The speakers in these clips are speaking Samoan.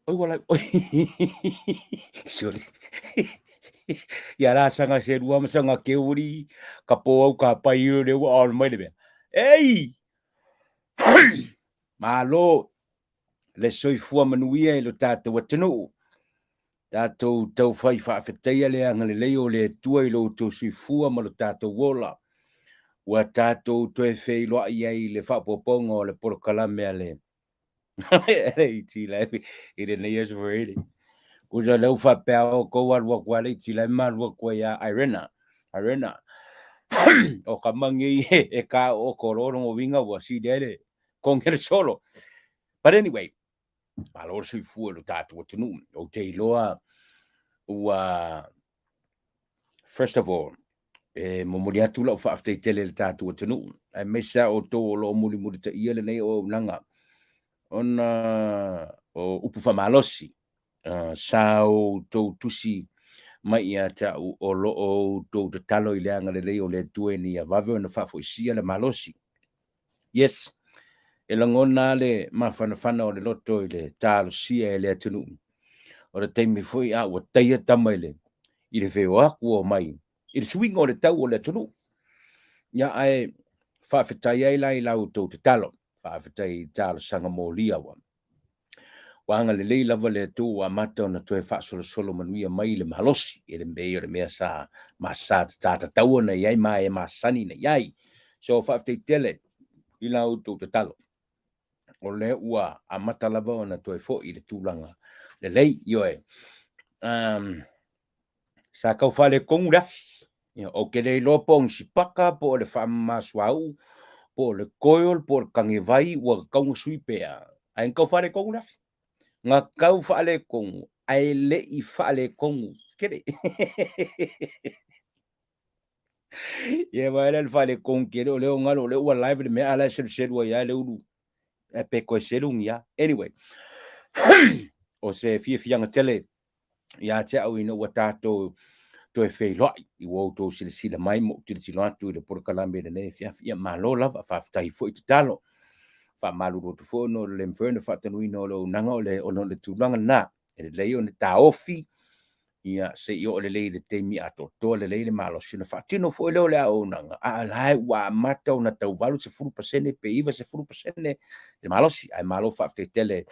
Oi wala oi. Sorry. Ia la sanga se lua ma sanga ke uri ka po au ka pai i le ua on mai le mea. Ei! Malo le soifua manuia i lo tatou atunuu. Tatou taufai faafetaia le agalelei o le Atua i lo outou soifua ma lo tatou ola. Ua tatou toe feiloai ai i le faaopoopoga o le polokalame a le le Live i lenei aso Faraile. Kusa lea ua faapea outou alu atu lava le ET Live ma alu atu ai ia Irena. Irena. O ka mangi e ka o kolo longo winga ua sili ai le konge le solo. But anyway, malo le soifua i lo tatou atunuu. Ou te iloa ua first of all, e momoli atu lau faafetai tele i le tatou atunuu, aemaise lava outou o lo o mulimulitaia lenei auaunaga ona o upu faamalosi sa outou tusi mai ia te au o lo o outou tatalo i le agalelei o le Atua ina ia vave ona faafoisia le malosi. Yes, e lagona lava le mafanafana o le loto i le talosia e le atunuu. O le taimi foi a ua taia tama i le i le feoaku o mai i le suiga o le tau o le atunuu. Ia ae faafetai ai la i la outou tatalo, faafetai i talosaga molia ua Ua agalelei lava le Atua ua amata ona toe faasolosolo manuia mai le malosi, e le mea o le mea sa ma sa tatau ona i ai ma e masani na i ai. So faafetai tele i la outou tatalo, o lea ua amata lava ona toe foi i le tulaga lelei. Ioe, sa tau faaletonu le afi. Ia, ou te le iloa po o ni sipaka, po o le faamama suauu, po o le coil, po o le tanevai ua tatau ona sui pea, ae na tau faaletonu le afi. Na tau faaletonu, ae le i faaletonu tele. Ia vaai la i le faaletonu tele, o lea ua galo, o lea ua live le mea, a o la e seluselu ai lava le ulu ae pe toe selu ni a. Anyway, o se fiafiaga tele ia te au ina ua tatou toe feiloai i ua outou silasila mai ma ou tilotilo atu i le polokalame i lenei afiafi. Ia malo lava, faafetai foi tatalo. Faamalulu atu foi ona o le le mafai ona faatanuina o le auaunaga o le, ona o le tulaga lena. E lelei ona taofi ia se i oo lelei i le taimi atoatoa lelei le malosi ona faatino foi lea o le auaunaga, a o la ua amata ona tau 80% pe 90% le malosi. Ae malo faafetai tele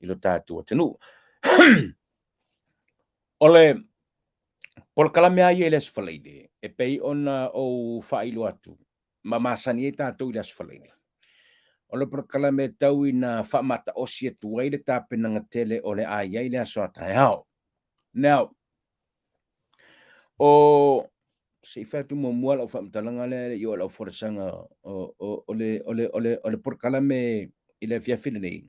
i lo tatou atunuu. O le polokalame lava ia i le Aso Faraile, e pei ona ou faailoa atu, ma masani ai tatou i le Aso Faraile, o le polokalame e tau ina faamataosi atu ai le tapenaga tele o le a i ai le aso a taeao. Now, o se i fai atu muamua lau faamatalaga lea i o lau folasaga o, o, o, le, o, le, o, le, o le polokalame i le afiafi lenei,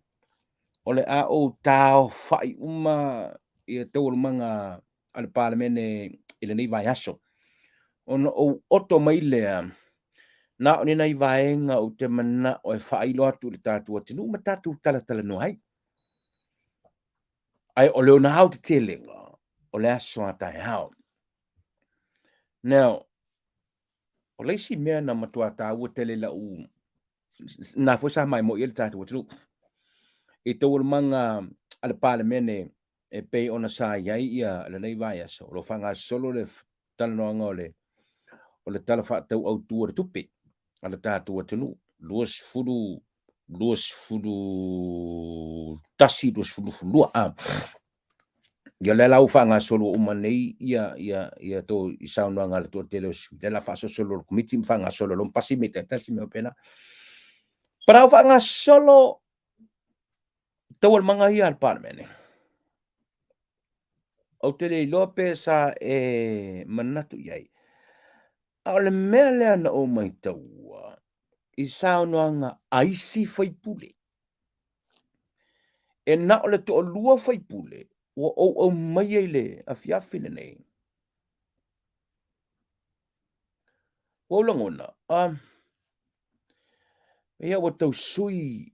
o le a ou taofa'i uma ia taualumaga a le Palemene i lenei vaiaso, ona ou oto mai lea na o ni nai vaega ou te mana'o e faailoa atu i le tatou atunuu ma tatou talatalanoa ai. Ae o le ona aotetelega o le aso a taeao. Now, o le isi mea na matuā taua tele i la'u na foi sa maimoa i ai le tatou atunuu i taualumaga a le Palemene e pei ona sa i ai ia lenei vaiaso, o lo o faagasolo le talanoaga o le o le Tala Faatatau Autu o le Tupe a le tatou atunuu 20 21 22 a. Ia lea la ua faagasolo uma nei ia ia ia to i saunoaga a le toatele o sui. Lea la faasolosolo le komiti ma faagasolo lo pasi me taitasi me opena. Para o faagasolo taualumaga ia a le Palemene. Ou te le iloa pe sa e manatu i ai. A o le mea lea na ou maitaua i saunoaga a isi faipule, e na o le toalua faipule ua ou aumaia i le afiafi lenei. Ua ou lagona, um, ia ua tau sui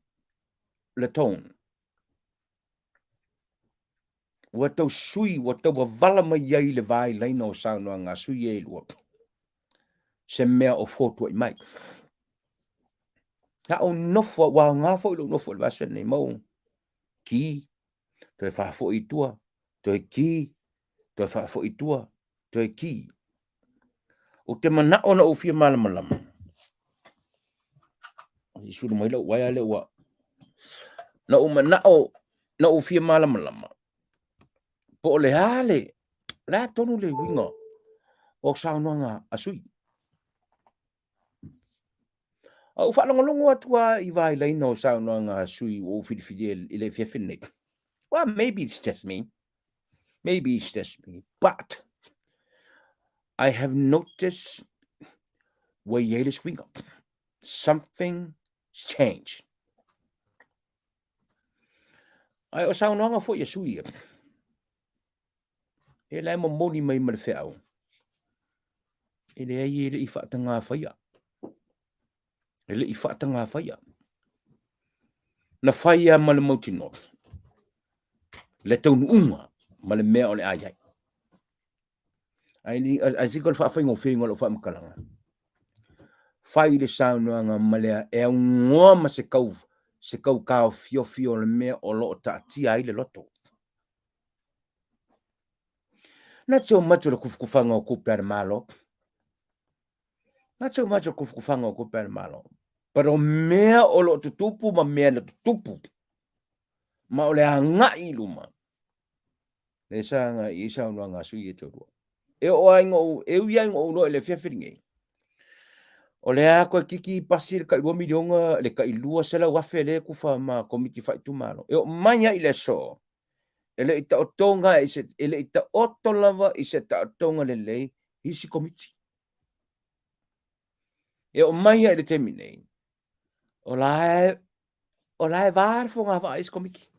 le tone. Ua tau sui, ua tau wavala mai ai le vai laina o saunoaga a sui e lua. Se mea o fotua'i mai. Sa ou nofo, ua aoga foi lou nofo i le vaiaso lenei, ma ou ki. Toe faafoi i tua, toe ki, toe faafoi i tua, toe ki. Ou te manao na ou fia malamalama. I sulu mai lau uaea lea ua. Na ou manao na ou fia malamalama. Po o le a le, le a tonu le uiga o saunoaga a sui. A ou faalogologo atu lava i vailaina o saunoaga a sui ua ou filifilia i le afiafi lenei. Well, maybe it's just me. Maybe it's just me. But I have noticed ua i ai le suiga. Something's changed. Ae o saunoaga foi a sui ia, e la e momoli mai ma le feau, e leai e le i faatagā faia. E le i faatagā faia. Na fai lava ma le mautinoa le taunuuga ma le mea o le a i ai. Ai ai siko le faafaigofieina o lau faamatalaga. Fai le saunoaga ma le e augoa ma se kau se kau taofiofi o le mea o lo o taatia ai le loto. Not so much o le kufukufaga o tupe a le Malo. Not so much o le kufukufaga o tupe a le Malo. But o mea o lo o tutupu ma mea na tutupu ma o le agai i luma le sa agai i ai saunoaga a sui e toalua. E oo lava ina ou, e ui lava ina ou iloa i le afiafi lenei, o lea toe kiki pasi le tai 2 miliona, le tai 200,000 lea e tufa ma komiti faaitumalo. E oo mai lava i le aso, e le i taotoga i se, e le i taoto lava i se taotoga lelei isi komiti. E oo mai lava i le taimi nei, o la e, o la e va le fogavaa a isi komiti.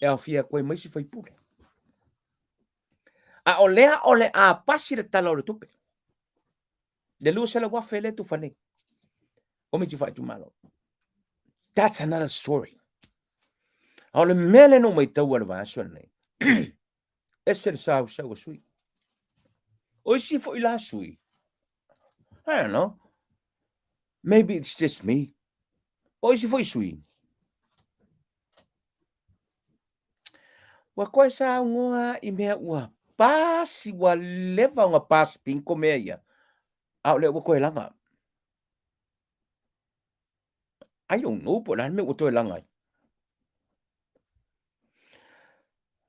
E aofia atu ai ma isi faipule. A o lea o le a pasi le tala o le tupe. Le 200,000 lea tufa nei. Komiti faaitumalo. That's another story. A o le mea lea na ou maitaua i le vaiaso lenei, ese le sausau a sui. O isi foi la sui, I don't know, maybe it's just me. O isi foi sui, ua toe saunoa i mea ua pasi, ua leva ona pasi pinko mea ia, a o lea ua toe laga. I don't know po o le a le mea ua toe laga ai.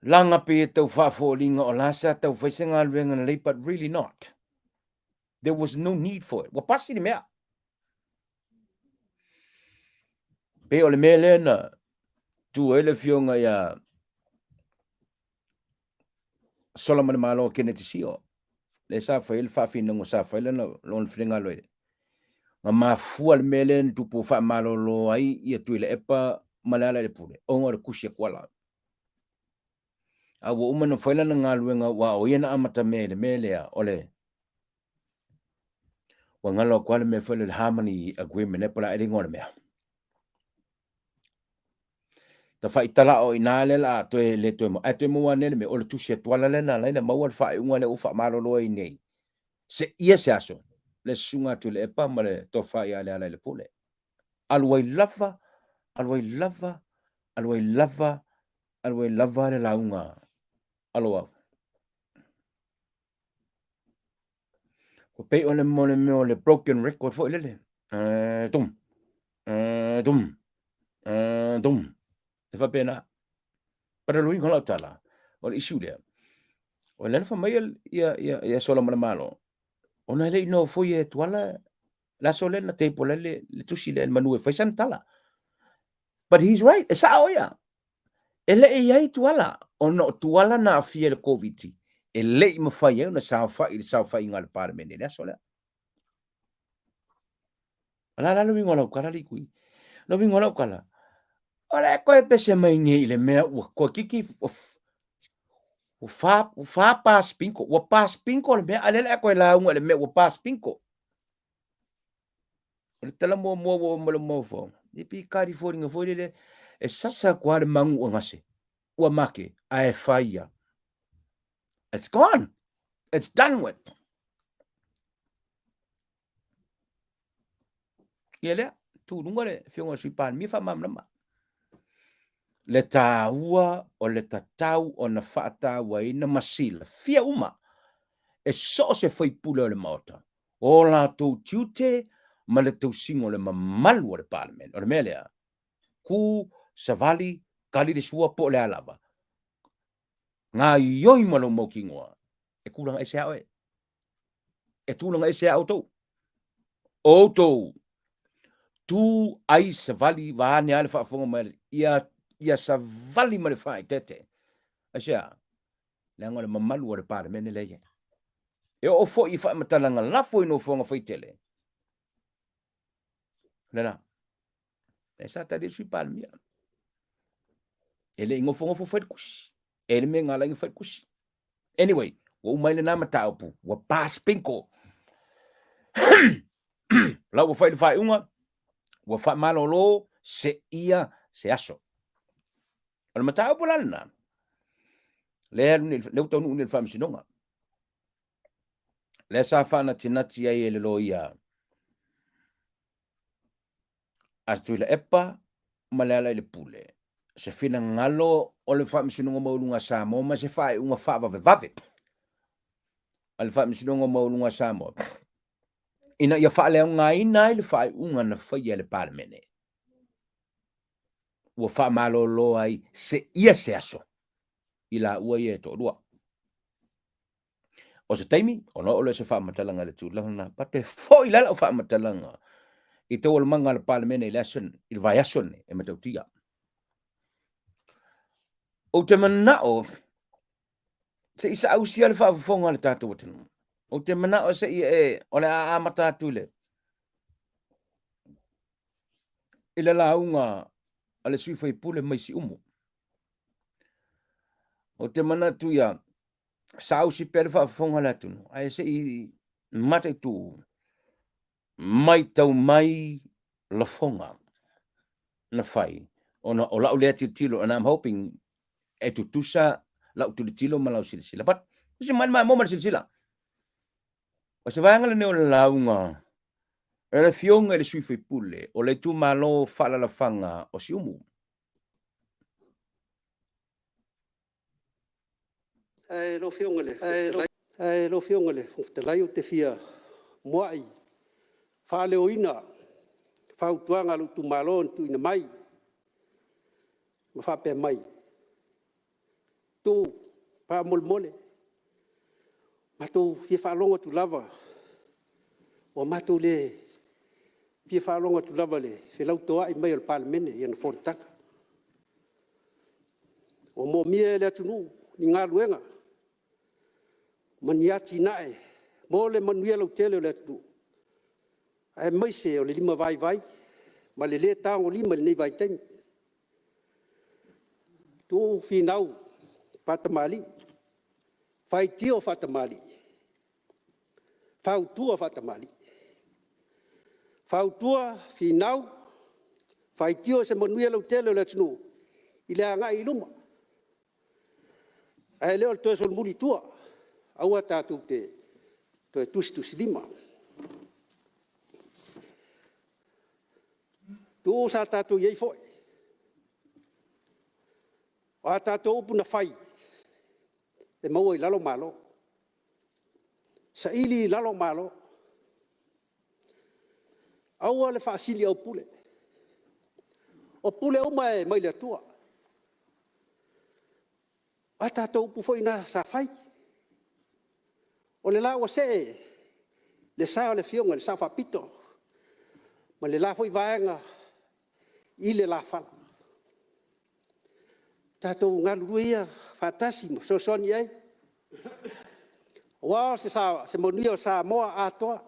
Laga pei e tau faafoliga o la sa tau fai se galuega lelei but really not. There was no need for it. Ua pasi le mea. Pei o le mea lea na tu ai le afioga ia Solamalemalo Keneti Sio, lea sa fai ai le faafinauga sa fai lana lona finagalo i na mafua le mea lea na tupu faamalolo ai ia Tuilaepa ma Lealailepule ona o le tusi a Tuala. A ua uma ona fai lana galuega aua o ia na amatamea i le mea lea o le ua galo atu lava le mea foi lea o le harmony agreement po o le a ea le igoa o le mea. Tafaitalao i ina lea la toe le toe ae toe maua ane le mea o le tusi a Tuala lea na ala ai ona maua le faaiuga lea ua faamalolo ai nei seia se aso le susuga a Tuilaepa ma le tofa ia Lealailepule. Alu ai lava, alu ai lava, alu ai lava, alu ai lava le lauga a Loau. Ua pei o le mo le mea o le broken record foi lele. Tum, tum, tum. E faapena. But o le uiga o lau tala, o le issue lea, o lea na fai mai ia, ia, ia Solamalemalo, ona e le i nofoia e Tuala le aso lea na table ai le, le tusi lea i le manu e fai sana tala. But he's right, e sao ia. E le i ai Tuala, ona o Tuala na aafia i le Koviti, e le i mafai ai ona saofai i le saofaiga a le Palemene i le aso lea. O le a la le uiga o lau tala, Likui? O le uiga o lau tala, o le a e toe pese mai nei i le mea ua toeitiiti ua ua fa pas pinko, ua pas pinko le mea, a o lea o le a e toe lauga i le mea ua pas pinko. O le tala muamua ua oo mai lou mafaufau, e pei kari foliga foi lele e sasa atu lava le magu ua gase, ua make, ae fai ia. It's gone. It's done with. Ia lea, tu i luga le afioga i le Sui Palemia faamalamalama. Le taua o le tatau ona faatauaina ma silafia uma e so o se faipule o le Maota o latou tiute ma le tausiga o le mamalu o le Palemene. O le mea lea, ku, savali, kali le sua po o le a lava, gaoioi ma lou mautinoa e tulaga ese lava oe, e tulaga ese lava outou. O outou tu ai savali vaeane lava le faafofoga mai ia, ia savali ma le faaeteete. Aisea? Leaga o le mamalu o le Palemene lea e i ai. E oo foi i faamatalaga lafo i nofoaga faitele. Lena. E sa tali le Sui Palemia. E le i nofonofo fai le tusi. E le mea na ala ai ona fai le tusi. Anyway, ua uma ai lena mataupu, ua pass bingo. La ua fai le faaiuga, ua faamalolo seia se aso. O le mataupu la lena, lea lea ua taunuu nei i le faamasinoga. Lea sa faanatinati ai e le loia a Tuilaepa ma Lealailepule se finagalo o le Faamasinoga Maualuga a Samoa ma se faaiuga faavavevave a le Faamasinoga Maualuga a Samoa ina ia faaleaogaina ai le faaiuga na faia e le Palemene ua faamalolo ai seia se aso i laua ia e toalua. O se taimi, ona oo lea o se faamatalaga i le tulaga lena, but e foi la lau faamatalaga i taualumaga a le Palemene i le aso, i le vaiaso lenei e matautia. Ou te manao se i saausia le faafofoga a le tatou atunuu. Ou te manao se i e, o le a amata atu i le i le lauga a le sui faipule mai Siumu. Ou te manatu ia saausi pea le faafofoga a le atunuu, ae se i mataitu, matau mai lafoga na fai, ona o lau lea tilotilo, and I'm hoping e tutusa lau tilotilo ma lau silasila. But, se mai le mamoa ma le silasila. O se vaega lenei o le lauga e le Afioga i le sui faipule o le itumalo faaalaalafaga o Siumu. Ae lau Afioga i le Ae lau Afioga i le Fofoga Fetalai, ou te fia muai faaleoina fautuaga a lou itumalo na tuuina mai ma faapea mai, “Tuuu, faamolemole, matou fia faalogo atu lava, ua matou le fia faalogo atu lava i le felautoa'i mai o le Palemene i ana fonotaga. Ua moomia e le atunuu ni galuega ma ni atinae mo le manuia lautele o le atunuu, aemaise o le limavaivai ma le le tagolima i lenei vaitaimi. Tuuu, finau faatamalii, faitio faatamalii, fautua faatamalii. Fautua, finau, faitio i se manuia lautele o le atunuu i le agai i luma, ae le o le toe solomuli i tua. Aua tatou te toe tusitusilima. Tuuu, sa tatou i ai foi. O a tatou upu na fai, e maua i lalo Malo, saili i lalo Malo. Aua le faasiliaupule, o pule uma e mai le Atua. O a tatou upu foi na sa fai, o le la ua see le sa o le Afioga i le Sao Faapito ma le la foi Vaega i le lafala. Tatou galulue ia faatasi ma fesoasoani i ai aua se manuia o Samoa atoa.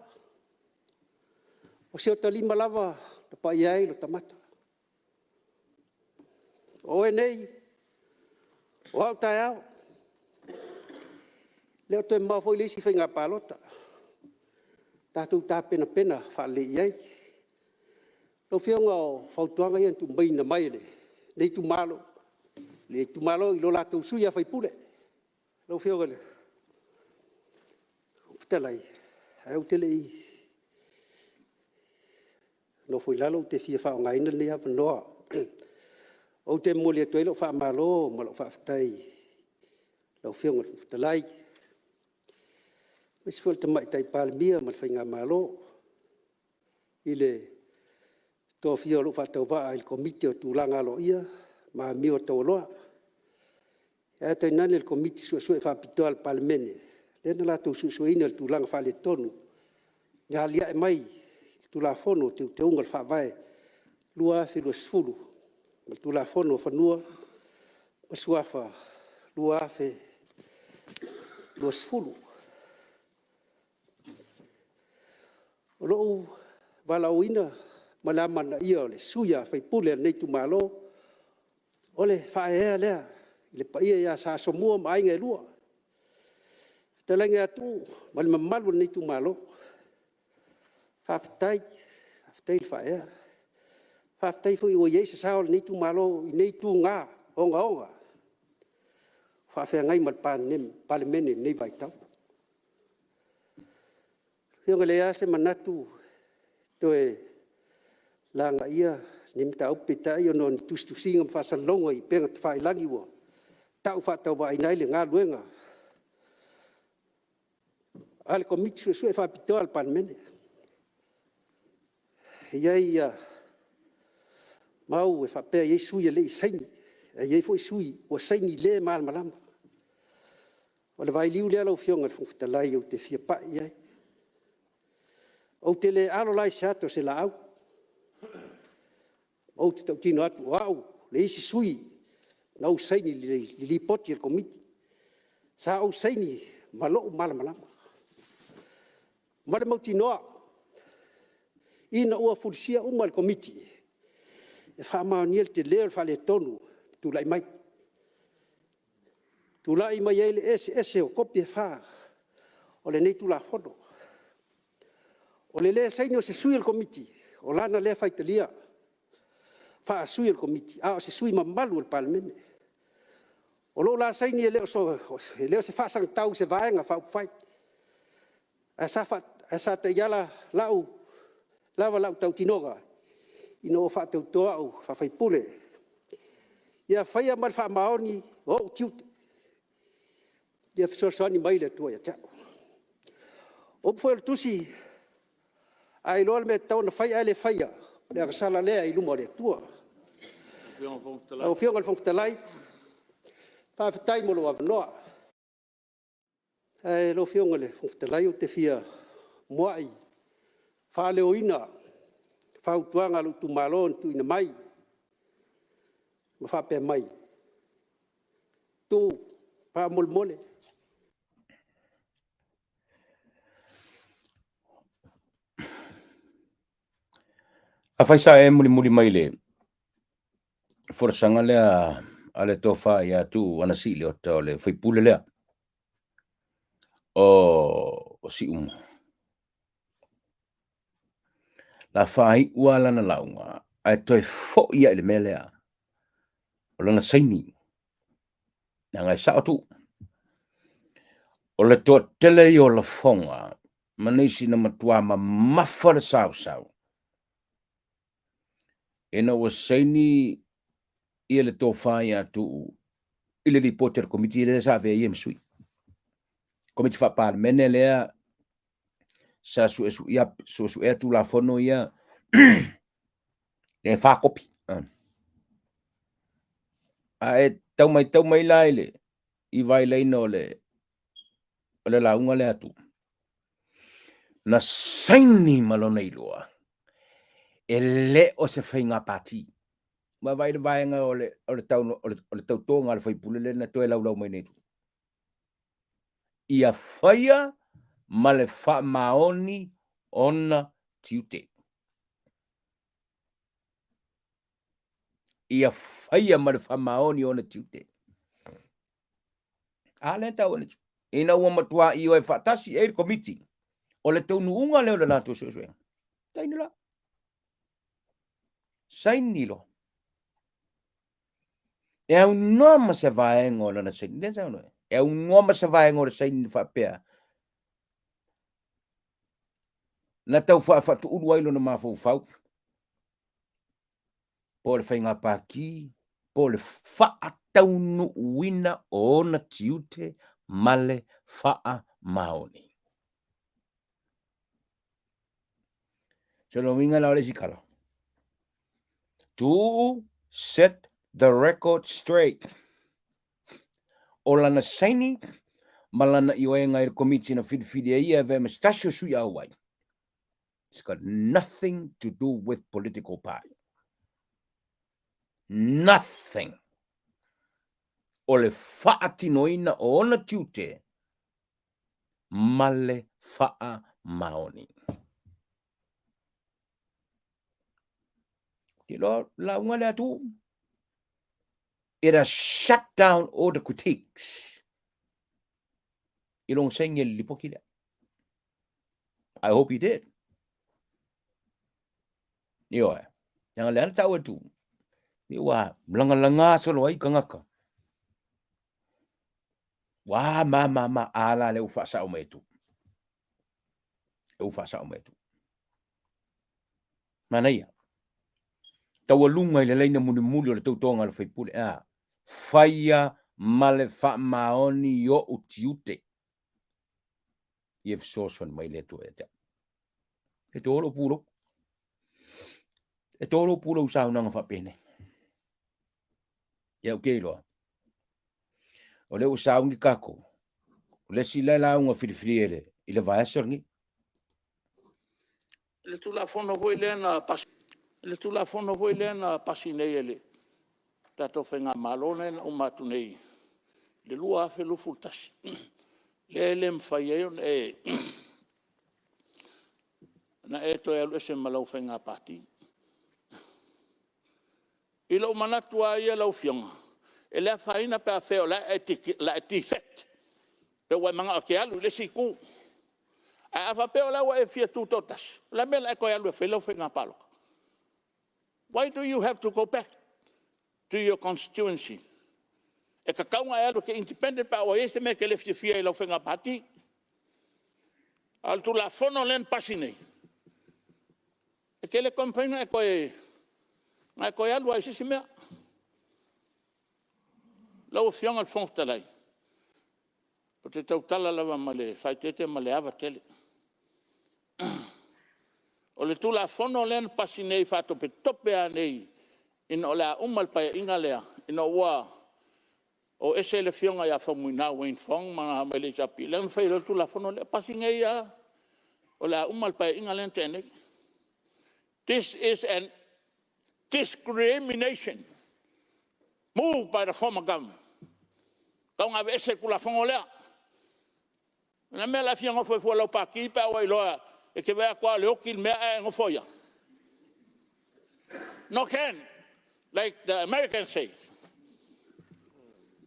O si ota lima lava e paia ai lota mata. O oe nei, o au taeao. E le o toe mamao foi le isi faiga palota, tatou tapenapena faalelei i ai. Lau Afioga o fautuaga ia na tuuina mai e lenei itumalo, le itumalo i lo latou sui usufono. Lau Afioga i le Fofoga Fetalai, ae ou te le i nofo i lalo ou te fia faaaogaina lenei avanoa. Ou te momoli atu ai lau faamalo ma lau faafetai i lau Afioga i le Fofoga Fetalai, aemaise foi o le Tamaitai Palemia ma le Faigamalo i le tofia o lou faatauvaa i le Komiti o Tulaga Aloaia ma Amio Taualoa, ae tainane le Komiti Suesue Faapitoa a le Palemene lea na latou suesueina le tulaga faaletonu na alia'e mai i le Tulafono o Teuteuga o le Faavae 2020 ma le Tulafono o Fanua ma Suafa 2020. O lou valaauina ma le amanaia o le sui usufono o lenei itumalo, o le faaeaea lea i le paia ia Sa Asomua ma Aiga e Lua, le fetalaiga ia Tuuu ma le mamalu o lenei itumalo. Faafetai, faafetai le faaeaea. Faafetai foi ua i ai se sao o lenei itumalo i nei tuga ogaoga o faafeagai ma le Palemene i lenei vaitau. Lau Afioga e leai lava se manatu e toe lagaia lenei mataupu, peitai ona o ni tusitusiga ma faasalalauga i upega tafailagi ua tau faatauvaaina ai le galuega a le Komiti Suesue Faapitoa a le Palemene. E i ai mau e faapea e i ai sui usufono e le i saini, ae i ai foi sui usufono ua saini le malamalama. O le vailiu lea lau Afioga i le Fofoga Fetalai ou te fia pai i ai. Ou te le alo la i se ata o se laau, ou te tautino atu, o au le isi sui usufono na ou saini i le Lipoti a le Komiti. Sa ou saini ma lou malamalama ma le mautinoa ina ua fulisia uma le Komiti e faamaonia le tele o le faaletonu na tulai mai, tulai mai ai le eseese o kopi e 4 o lenei Tulafono. O le le saini o se sui o le Komiti, o lana lea faitalia faa-sui o le Komiti, a o se sui usufono mamalu o le Palemene. O lou la saini, e le o se faasagatau i se Vaega Faaupufai, ae sa taiala lava lau tautinoga ina ua faatauto au faa-sui usufono, ia faia ma le faamaoni ou tiute. Ia fesoasoani mai le Atua ia te au. O upu foi o le Tusi, “A e iloa le mea e tatau ona fai ae le faia, o le agasala lea i luma o le Atua.” Lau Afioga i le Fofoga Fetalai, faafetai mo lou avanoa. Ae lau Afioga i le Fofoga Fetalai, ou te fia muai faaleoina fautuaga a lou itumalo na tuuina mai ma faapea mai, “Tuuu, faamolemole…” Afai sa e mulimuli mai i le folasaga lea a le tofa ia Tuuu Anasii Leota, o le sui usufono lea o Siumu, la faaiu lava lana lauga ae toe foi lava i le mea lea o lana saini, leaga e sao Tuuu. O le toatele ia o lafoga ma nisi na matua mamafa le sausau ina ua saini ia le tofa ia Tuuu i le lipoti a le Komiti lea sa avea ia ma sui. Komiti faa-Palemene lea sa suesuea Tulafono ia e fa kopi. A e tau matau mai la i le i vailaina o le o le lauga lea a Tuuu, na saini ma lona iloa e le o se faiga pati. Vaavaai le vaega o le o le tau o le tautoga a le faipule lea na toe laulau mai nei. Ia faia ma le faamaoni ona tiute. Ia faia ma le faamaoni ona tiute. A lea tau ina ina ua matua ioe faatasi ai le komiti o le taunuuga lea o le latou suesuega. Saini loa. Saini loa. E aunoa ma se vaega o lana saini. Lea saunoa. E aunoa ma se vaega o le saini faapea. Na tau faatuulu ai lona mafaufau. Po o le faiga pati. po o le faataunuuina o ona tiute ma le faamaoni. So lona uiga la o le isi tala, Tuuu set the record straight. O lana saini ma lana ioega i le Komiti na filifili e ia e avea ma se tasi o sui auai, it's got nothing to do with political party. Nothing. O le faatinoina o ona tiute ma le faamaoni. Te loa lauga le atu. It has shut down all the critiques. I lona saini e le lipoti lea. I hope he did. Ioe. Leaga lea na tau atu. Ni ua lagalaga solo ai tagata. Ua ma ma ma a la le ua faasao mai atu. E ua faasao mai atu. Manaia. Taualuga i le laina mulimuli o le tautoga a le faipule. A. Faia ma le faamaoni i ou tiute. Ia fesoasoani mai le Atua ia te au. E to lou pulou. E to lou pulou saunoaga faapenei. Ia ou te iloa. O lea ua sauni tatou. O le isi la lauga filifili e le, i le vaiaso lenei. Le Tulafono foi lea na pasi, le Tulafono foi lea na pasi nei e le tatou Faigamalo lea na uma atu nei i le 2021, lea e le mafai ai ona e toe alu ese ma lau faiga pati. I lou manatu lava ia lau Afioga, e le afaina pe a faapea o le a e defect pe ua e manao e te alu i le isi itu. Ae a faapea o la e ua e fia tutoatasi, o le a le mea o le a e toe alu ai e fai lau faiga palota? Why do you have to go back to your constituency? E tatau ona e alu e te independent pe a ua i ai se mea e te le fiafia ai i lau faiga pati. A o le Tulafono lea na pasi nei, e te le toe mafai ona e toe alu lava i se isi mea. Lau Afioga i le Fofoga Fetalai, ou te tautala lava ma le faaeteete ma le ava tele. O le Tulafono lea na pasi nei faatopetope lava nei ina o le a uma le Paeaiga lea, ina ua o ese le Afioga ia Faumuina Wayne Fong mai le HRPP, lea na fai ai loa le Tulafono lea. Pasi nei lava o le a uma le Paeaiga lea na tea nei. This is an discrimination move by the former government. E tatau ona aveese le Tulafono lea. O le a le mea o le a e fia nofo ai fua i lau pati pe a ua e iloa e te vaai atu lava o le oti le mea ae e nofo ai lava? No can, like the American say.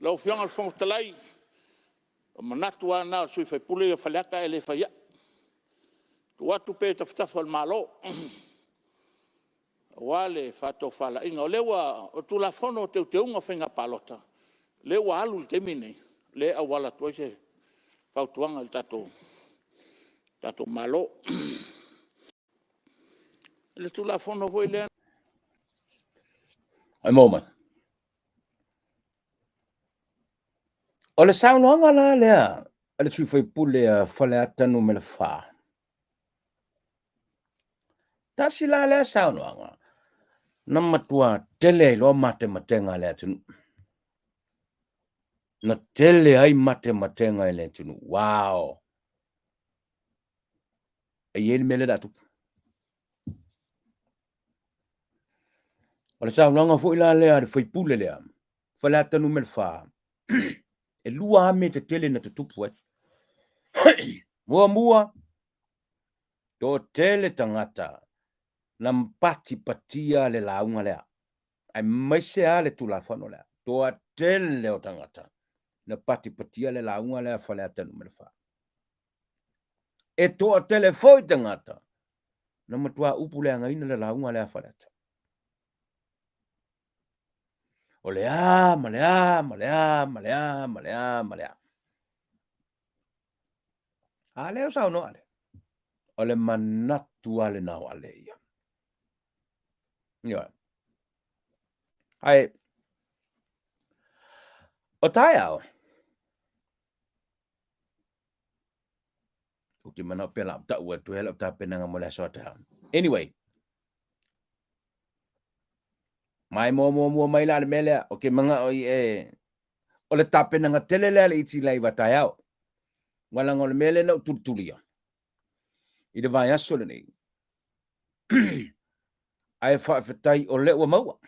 Lau Afioga i le Fofoga Fetalai, o manatu lava na o le sui usufono ia o Faleata ae le fai ai. Tuu atu pea i tafatafa o le Malo aua le faatofalaiga. O lea ua, o le Tulafono o Teuteuga o Faiga Palota, lea ua alu i le taimi lenei, lea e auala atu ai se fautuaga i le tatou Malo. Le Tulafono foi lea. A moment. O le saunoaga la lea a le sui usufono a Faleata Nu.4, tasi la lea saunoaga na matua tele ai loa matematega a le atunuu. Na tele ai matematega i le atunuu. Wow! E i ai le mea lea o le a tupu. O le saunoaga foi la lea a le faipule lea, Faleata Nu.4, e lua lava mea tetele na tutupu ai. Muamua, toatele tagata na patipatia le lauga lea, aemaise lava le Tulafono lea. Toatele o tagata na patipatia le lauga lea a Faleata Nu.4. E toatele foi tagata na matua upu leagaina le lauga lea a Faleata. O le a ma le a ma le a ma le a ma le a ma le a. A lea o saunoa le. O le manatu a lena o ale ia. Ioe. Ae, O taeao, ou te manao pea la o tau atu e lau tapenaga mo le aso a taeao. Anyway, mai mo mo mua mai la le mea lea, o ke manga o i e, o le tapenaga tele lea le iti lai va taeao. Wala o le mea lea na ou tulitulia i le vaiaso lenei. Ae faafetai o lea ua maua.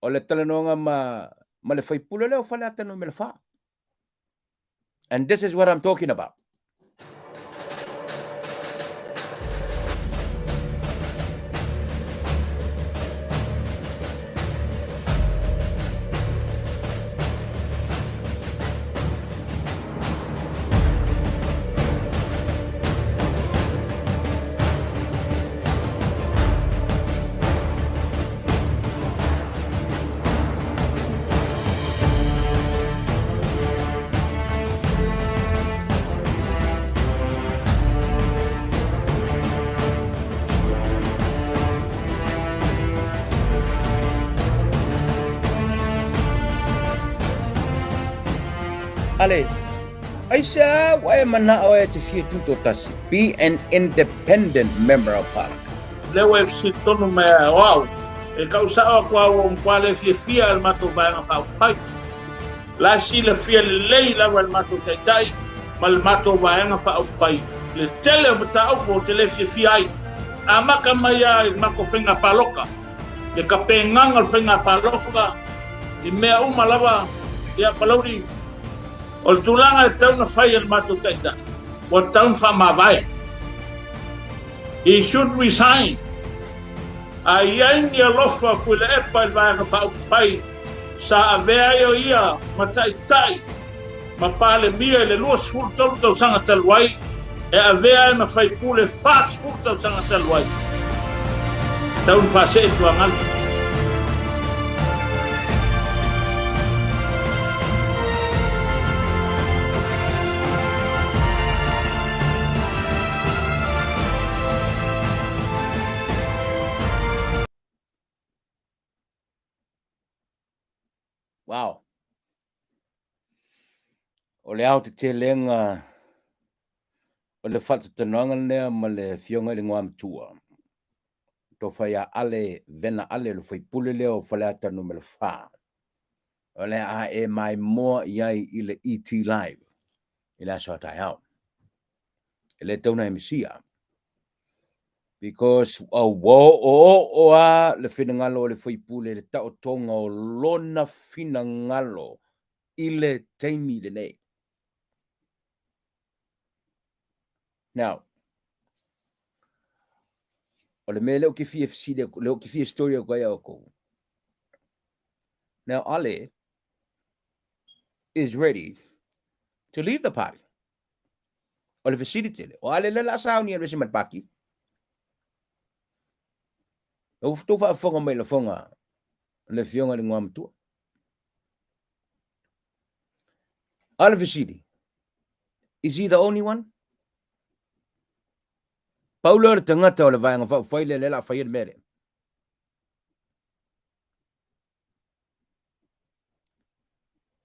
O le talanoaga ma, ma le faipule lea o Faleata numera 4. And this is what I'm talking about. Ale, aisea ua e manao e te fia tutoatasi, be an independent member of parliament. Lea ua e fesili tonu mai ai o au, e kau sao aku au ua matua le fiafia e le matou Vaega Faaupufai. La e silafia lelei lava e le matou Taitai ma le matou Vaega Faaupufai le tele o mataupu ou te le fiafia ai. Amata mai lava i le matou faiga palota, le tapenaga o le faiga palota i mea uma lava, ia Palauli, O le tulaga e tatau ona fai e le matou Taitai, ua tatau ona faamavae. He should resign. A i ai ni alofa Tuilaepa i le Vaega Faaupufai sa avea ai o ia ma Taitai ma Palemia i le 23 tausaga talu ai, e avea ai ma faipule 40 tausaga talu ai, tatau ona faasee tuagalu. Wow. O le aotetelega o le faatautanoaga lea ma le Afioga i le Igoamatua, Tofa ia Ale Vena Ale, le faipule lea o Faleata numera 4. O le a e maimoa i ai i le ET Live i le aso a taeao. E le tau na e misia. Because ua oooo lava le finagalo o le faipule i le taotoga o lona finagalo i le taimi lenei. Now, o le mea lea ou te fia fesili atu, lea ou te fia story atu ai ia outou. Now, Ale is ready to leave the party. O le fesili tele, o Ale lea la sauni e resi ma le pati. Ua tou faafofoga mai lafoga le afioga i le Igoamatua. A le fesili, is he the only one? Pau lea o le tagata o le Vaega Faaupufai lea lea la faia le mea lea.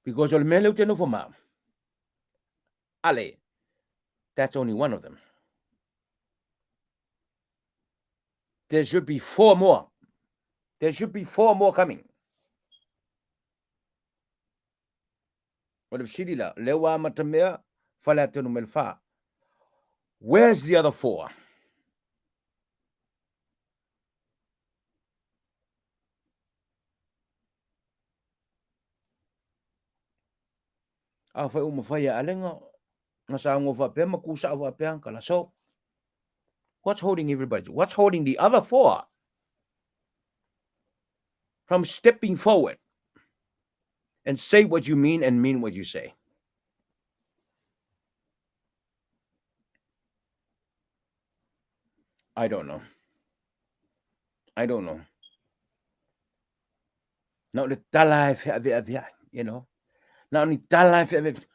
Because o le mea lea ou te nofo ma au, Ale, that's only one of them. There should be four more. There should be four more coming. O le fesili la, lea ua amata mea, Faleata numera 4. Where's the other four? Afai ua mafai e Ale nga nga saunoa faapea ma ku sao faapea ka la. So, what's holding everybody? What's holding the other four from stepping forward and say what you mean and mean what you say? I don't know. I don't know. Na o le tala e feaveaveai, you know. Na o ni tala e feaveaveai.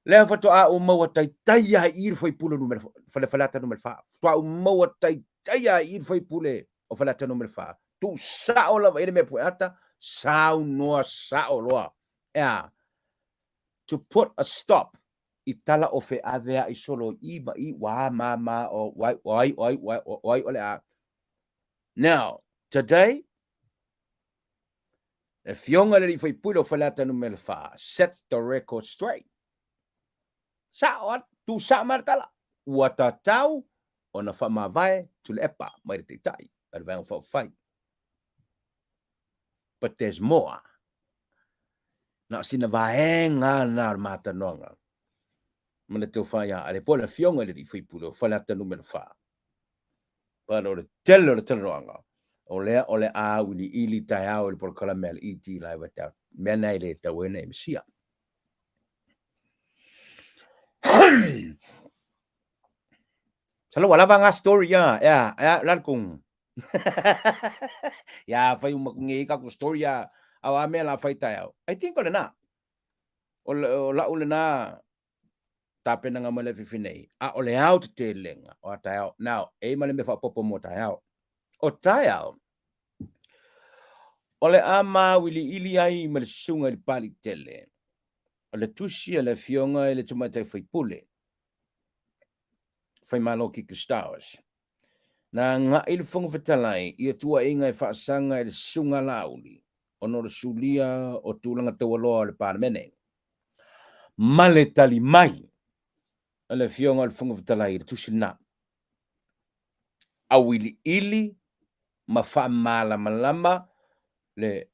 Lea faatoa ou maua taitai ai i le faipule numera fale Faleata numera 4. Faatoa ou maua taitai ai i le faipule o Faleata numera 4. Tuusao lava i le mea pueata, saunoa sao loa. E a? To put a stop i tala o feaveaʻi solo i ma i wā ma ma o wai o ai o ai o ai o ai o le a. Now, today, le Afioga i le Alii Faipule o Faleata 4, set the record straight. Sa'o atu, tuusa'o mai le tala, ua tatau ona faamavae Tuilaepa mai le Taitai a le Vaega Faaupufai. But there's more. Na o sina vaega lena o le matalanoaga ma le tofa ia Ale po o le Afioga i le Alii Faipule o Faleata 4. But o le tele o le talanoaga, o lea o le a auiliili taeao i le polokalame a le ET Live at mea na e le tatau ai ona e misia. Sala ua lava nga story ya, ya, ya, lal kung. Ya, fai uma ngi ka ku story ya, au a mea la fai taeao. I think o lena. O, o lau lena tapenaga mo le afiafi nei, a o le aotetelega o a taeao. Now, e i ma le mea faaopoopo mo taeao. O taeao, o le a māuiliili ai ma le susuga i le Papalii Tele, o le tusi a le Afioga i le Tamaitai Faipule, Faimalo Kika Stowers, na agai le Fofoga Fetalai i tuuaiga e faasaga i le Susuga a Laauli ona o le sulia o tulaga taualoa o le Palemene. Ma le tali mai a le Afioga i le Fofoga Fetalai i le tusi lena, auiliili ma faamalamalama le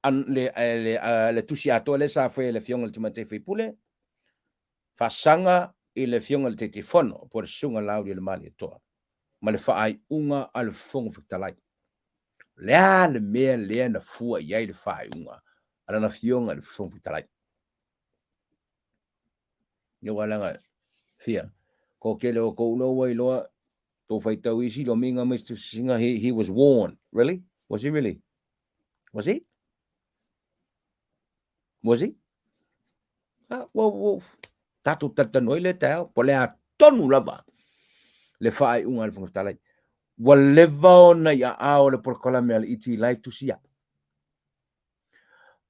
le, le, le tusi atoa lea sa faia e le Afioga i le Tamaitai Faipule, faasaga i le Afioga i le Taitaifono po o le Susuga Laaulialemalietoa ma le faaiuga a le Fofoga Fetalai. O le a le mea lea na fua i ai le faaiuga a lana Afioga i le Fofoga Fetalai? Ia ua laga fia ko kele o kou lo ua iloa tou faitau isi lomiga ma isi tusisiga he, he was warned. Really? Was he really? Was he? Was he? Ah, well, well, tātou talatanu ai le taeao, po le a tonu lava le faaiuga a le Fofoga Fetalai. Ua leva ona i aao le polokalame a le ET Live tusia.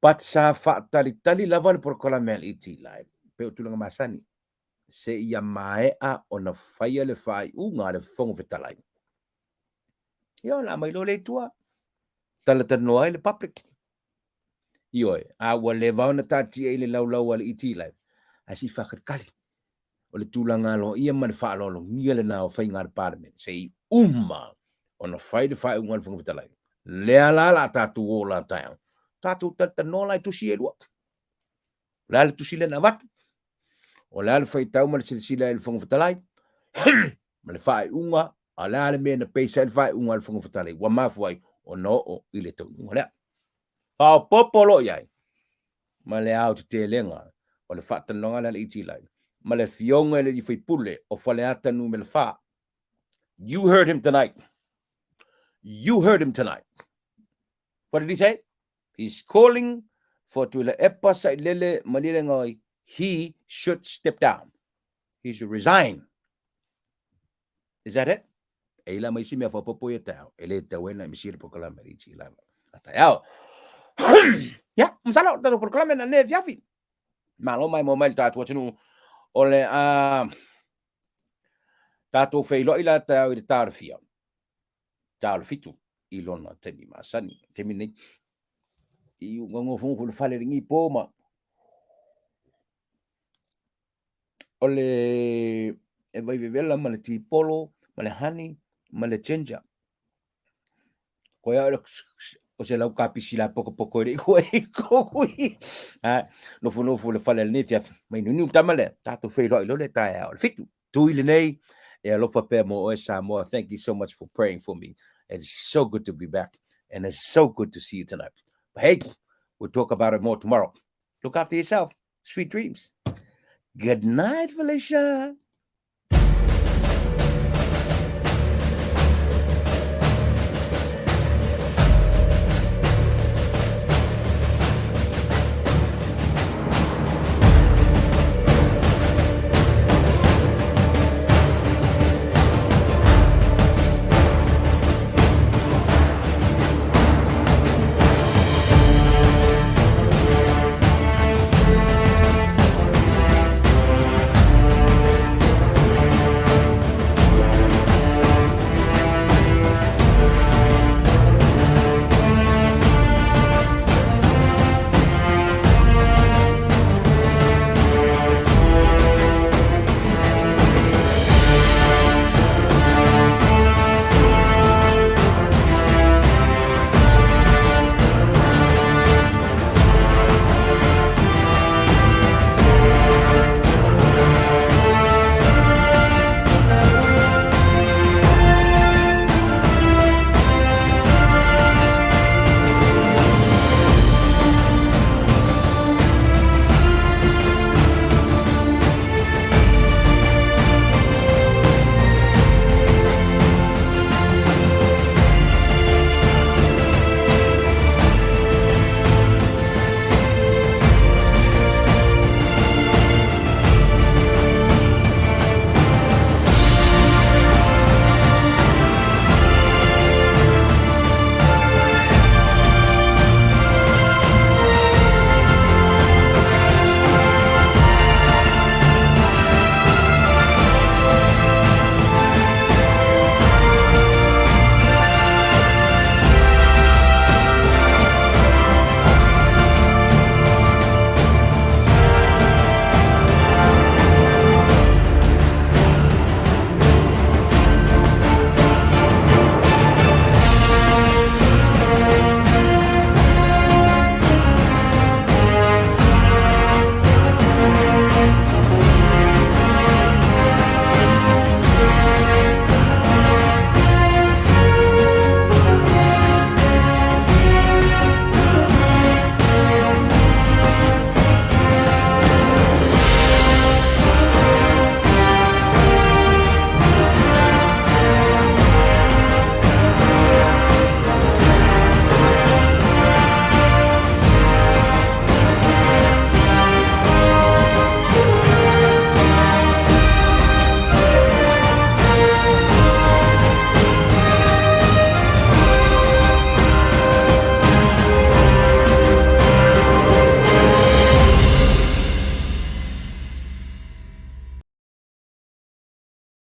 But sa faatalitali lava le polokalame a le ET Live, pe o tulaga masani, se ia maea ona faia le faaiuga a le Fofoga Fetalai. Ia ona aumai loa lea i tua, talatalanoa ai le public. Ioe, a ua leva ona taatia i le laulau a le ET Live, ae se i faakalikali. O le tulaga aloaia ma le faaaloalogia lena o faiga a le Palemene, se i uma ona fai le faaiuga a le Fofoga Fetalai. Lea la la tatou o la taeao, tatou talatalanoa la i tusi e lua. O le a le tusi lea na avatu? O le a le faitau ma le silasila i le Fofoga Fetalai? ma le faaiuga, a le a le mea na peisa ai le faaiuga a le Fofoga Fetalai, ua mafua ai ona oo i le taunuuga lea. Faaopoopo loa i ai ma le aotetelega o le faatalanoaga lea a le ET Live ma le Afioga i le Alii Faipule o Faleata 4. You heard him tonight. You heard him tonight. What did he say? He's calling for Tuilaepa Sailele Malielegaoi. He should step down. He should resign. Is that it? E ila mai si mea whapopo ia taeao. E le tau ena i misi le polokalame le iti lava. A taeao. Ya, masalo, tatou polokalame na ne fiafi. Malo mai mo mai le tātou atunuu. O le a tātou feiloai la taeao i le tā o le fia. Tā o le fitu i lona taimi masani. Taimi nei. I ngongofongofo le fale le ngipo ma o le e vai vevela ma le tipolo ma le honey ma le ginger. Ko ia o se lau kapisi la poko poko i ko e ko i. Ha, nofo nofo le fale le fia mai nunu tama le tatou feiloai loa le taeao o le fitu. Tui lenei e alofa pea mo oe Samoa. Thank you so much for praying for me. It's so good to be back and it's so good to see you tonight. But hey, we'll talk about it more tomorrow. Look after yourself. Sweet dreams. Good night, Felicia.